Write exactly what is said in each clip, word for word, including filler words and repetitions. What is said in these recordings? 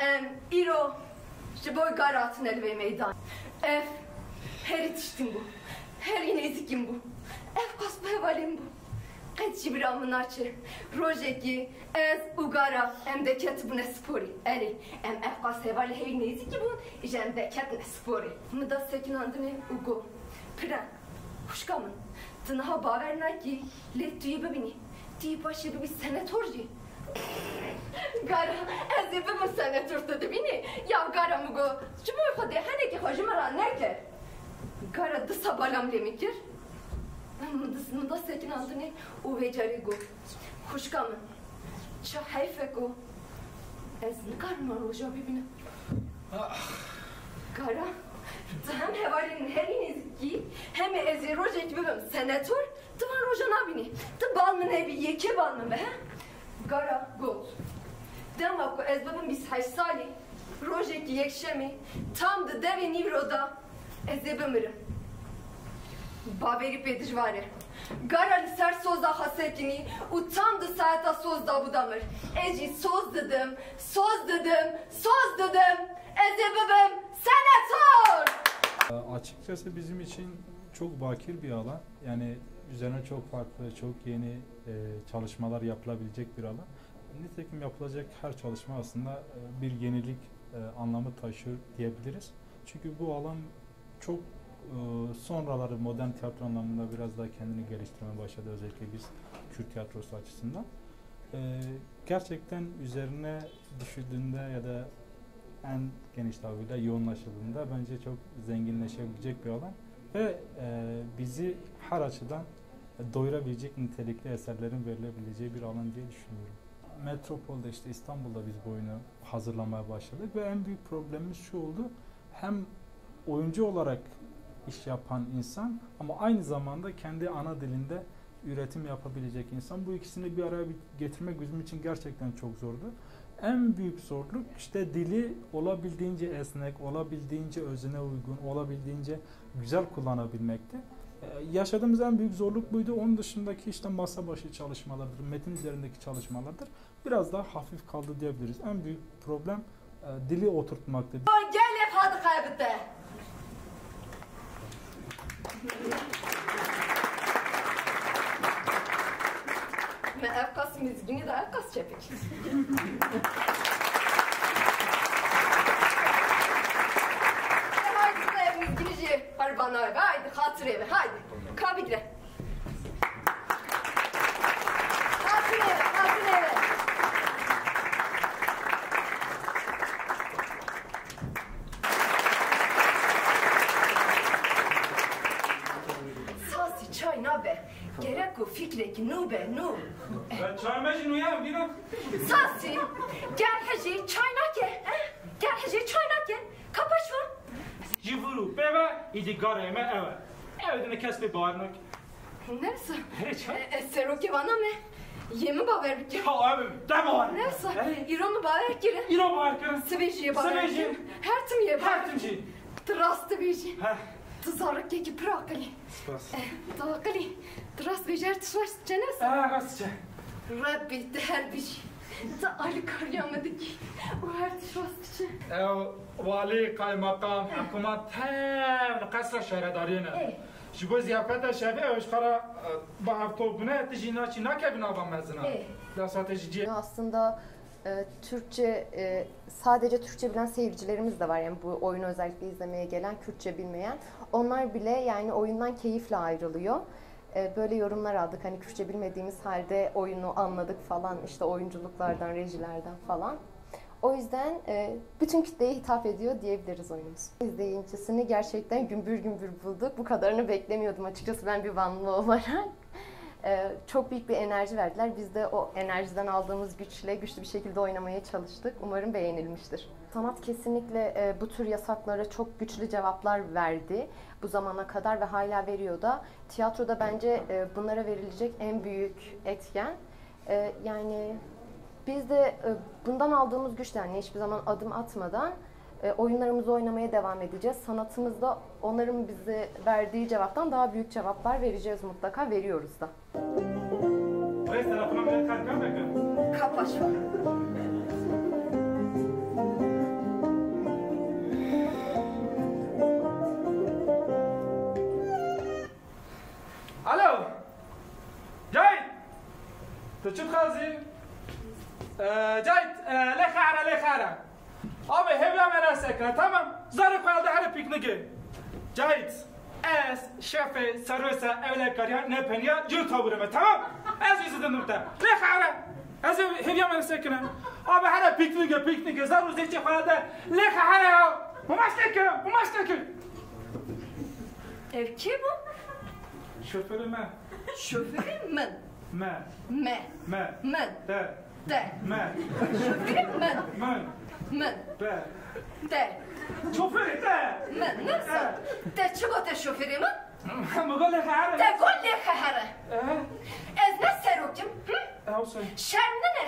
Em îro ji bo Gara hatine li vê meydan. Ev herî tiştin bû. Herî nêzîkîn bû. Ev qas bi hevalên bû. Qet jî bira min naçe. Rojekî ez û Gara em deketibûne sporê. Erê, em ev qas hevalê herî nêzîkî bûn, îja em deketine sporê. Min da sekinandinê û got, Piran, xwişka min, tu niha bawer nakî, lê tu yê bibînî. Tu yê paşê bibî senetor jî. Gara, ez ê bibim senetor, tu dibînî? Ya Gara, min got, ji bo Xwedê henekê xwe ji min re neke. Gara disa bala min lê min kir. Min dis-, min da sekinandinê û vê carê got, Xwişka min, çi heyf e ku ez nikarim van roja bibînim. Gara, tu hem hevalên min herî nêzîkî, hem ê ez ê rojekî bibim senetor, tu van roja nabînî. Tu bal min nebî, yekê bal min be, he? Gara got, Dema ku ez bibim bîst heşt salî, rojekî yekşemê, tam di devê nîvro de ez ê bimirim. Bawerî pê dijwar e. Gara li ser soza xwe sekinî û tam di saeta soz de bû de mir. Ez jî soz didim, soz didim, soz didim. Ez ê bibim senator! Açıkçası bizim için çok bakir bir alan. Yani üzerine çok farklı, çok yeni e, çalışmalar yapılabilecek bir alan. Nitekim yapılacak her çalışma aslında e, bir yenilik e, anlamı taşıyor diyebiliriz. Çünkü bu alan çok e, sonraları modern tiyatro anlamında biraz daha kendini geliştirmeye başladı. Özellikle biz Kürt tiyatrosu açısından. E, gerçekten üzerine düşündüğünde ya da en geniş tabirle yoğunlaşıldığında bence çok zenginleşebilecek bir alan ve e, bizi her açıdan doyurabilecek nitelikli eserlerin verilebileceği bir alan diye düşünüyorum. Metropolde, işte İstanbul'da biz bu oyunu hazırlamaya başladık ve en büyük problemimiz şu oldu. Hem oyuncu olarak iş yapan insan ama aynı zamanda kendi ana dilinde üretim yapabilecek insan. Bu ikisini bir araya bir getirmek bizim için gerçekten çok zordu. En büyük zorluk işte dili olabildiğince esnek, olabildiğince özüne uygun, olabildiğince güzel kullanabilmekti. Ee, yaşadığımız en büyük zorluk buydu. Onun dışındaki işte masa başı çalışmalardır, metin üzerindeki çalışmalardır. Biraz daha hafif kaldı diyebiliriz. En büyük problem e, dili oturtmaktı. Gelê xwe dixebite. Me ev qas mizgînî da ev qas çepik. E, haydi, tu ev mizgînî jî qerbana ve, haydi, xatirê ve, haydi. Ka bigire. Xatirê ve, xatirê ve. Sasî çay nabe. Gerek ku fikrekî nû be, nû. Ben çay me jî nûye em bîna. Sasî, gel hejî çay nake, eh? Gel hejî çay nake. Kapa şu. Ji vir û pê ve îdî garê me ew e. Ew dine kes pê bawer nake. Nefsa. Hey, çay. E, e, serokê vana me. Yê min bawer bike. Ya, ew, te bawer. Nefsa. Hey. Îro min bawer kirin. Îro bawer kirin. Sibê jî yê bawer kirin. Sibê jî. Her tim yê bawer. Her tim jî. Tu rast dibêjî. Heh. Tu zarokekî pir aqilî. Spas. Eh, tu aqilî. Tu rast bêjî, her tişt rast diçe, ne wisa? Eh, rast diçe. Rebbî, tu her bijî. Tu alîkariya min dikî û her tişt rast diçe. Ew walî, kaymakam, hikûmet tev li qesra şaredariyê ne. Ê. Ji bo ziyafeta şevê ew ji xwe re, eh, bi hevto bûne, tu jî naçî nakevî nava mezin a. Ê. Dewsa te ji cihê. Aslında E, Türkçe, e, sadece Türkçe bilen seyircilerimiz de var. Yani bu oyunu özellikle izlemeye gelen, Kürtçe bilmeyen. Onlar bile yani oyundan keyifle ayrılıyor. E, böyle yorumlar aldık. Hani Kürtçe bilmediğimiz halde oyunu anladık falan. İşte oyunculuklardan, rejilerden falan. O yüzden, e, bütün kitleye hitap ediyor diyebiliriz oyunumuz. İzleyicisini gerçekten gümbür gümbür bulduk. Bu kadarını beklemiyordum açıkçası ben bir Vanlı olarak. Ee, çok büyük bir enerji verdiler. Biz de o enerjiden aldığımız güçle güçlü bir şekilde oynamaya çalıştık. Umarım beğenilmiştir. Sanat kesinlikle, e, bu tür yasaklara çok güçlü cevaplar verdi bu zamana kadar ve hala veriyor da. Tiyatroda bence, e, bunlara verilecek en büyük etken. E, yani biz de, e, bundan aldığımız güçle, yani hiçbir zaman adım atmadan, e, oyunlarımızı oynamaya devam edeceğiz. Sanatımızda onların bize verdiği cevaptan daha büyük cevaplar vereceğiz mutlaka, veriyoruz da. Rêz telefona me qet ka mekin. Kapa şu. Lê xare, lê xare. Abi, hêviya me re sekine, tamam. Zarê xwe de here pîknîkê. Cahit, ez şefê serwêsa ewlekariya nepeniya yû taburê me, tamam. Ez wî zidin te. Lê xare. Ez hêv-, hêviya me re sekine. Abi, here pîknîkê, pîknîkê. Zar û zêçê xwe de. Lê xare ya. Mamaşteke, mamaşteke. Ev kê bû? Şoförê me. Şoförê min. Me. Me. Me. Me. Te. Te. Me. Şoförê min. Min. Min. Te. Te. Şoförê te. Min. Min. Te. Te çi gote şoförê min? Min got lê xehere. Te got lê xehere. Ee? Ez ne serok im, hı? Ew se. Şerm nine,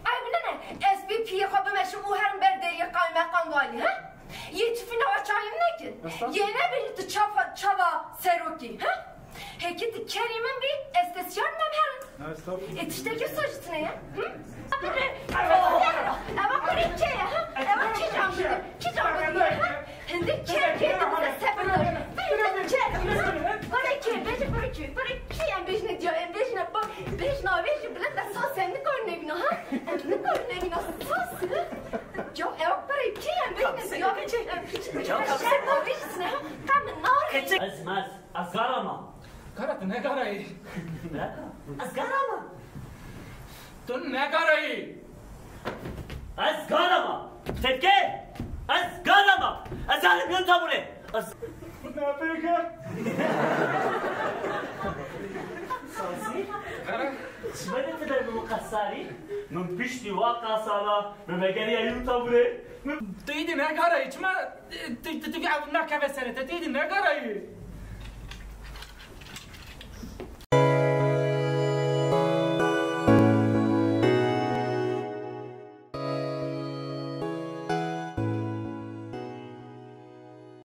eyb nine. Ez bê piyê xwe bimeşim û herim ber deriyê qaymeqam walî, ha? Yê tifî nava çayê min nekin. Estağfurullah. Yê nebêjî tu çava, çava serokî, ha? Hêkî tu kerî min bî, ez te siyar nem herin. Estağfurullah. Ê tiştekî wisa jî tune ye, hı? Eva kurê kê ye, ha? Eva kîjan bidin? Kîjan bidin, ha? Hindik kê, kê tu bize sebir dayî. Bêjin kê. Kurê kê, bêjin kurê kê. Kurê kê em bêjine diya, em bêjine ba, bêjin avê jî bilind e, sas em nikarin nevîna, ha? Em nikarin nevîna sas. Ya ev kurê kê em bêjine diya, em şer navêjisine, ha? Qe min nar. Ez mez, ez garama. Gara tu negarayî. Ne? Ez garama. Tu negarayî. Ez garama. Tevke. Ez garama. Ez alim yön tabure. Ez... Napêker. Sasi. Gara. Çima de tu der bu qasarî? Min piştî wa qasara, min vegeriya yön tabure. Min... Tu îdî negarayî. Çima, e, tu, tu, tu ev nakeve serê te, tu îdî negarayî.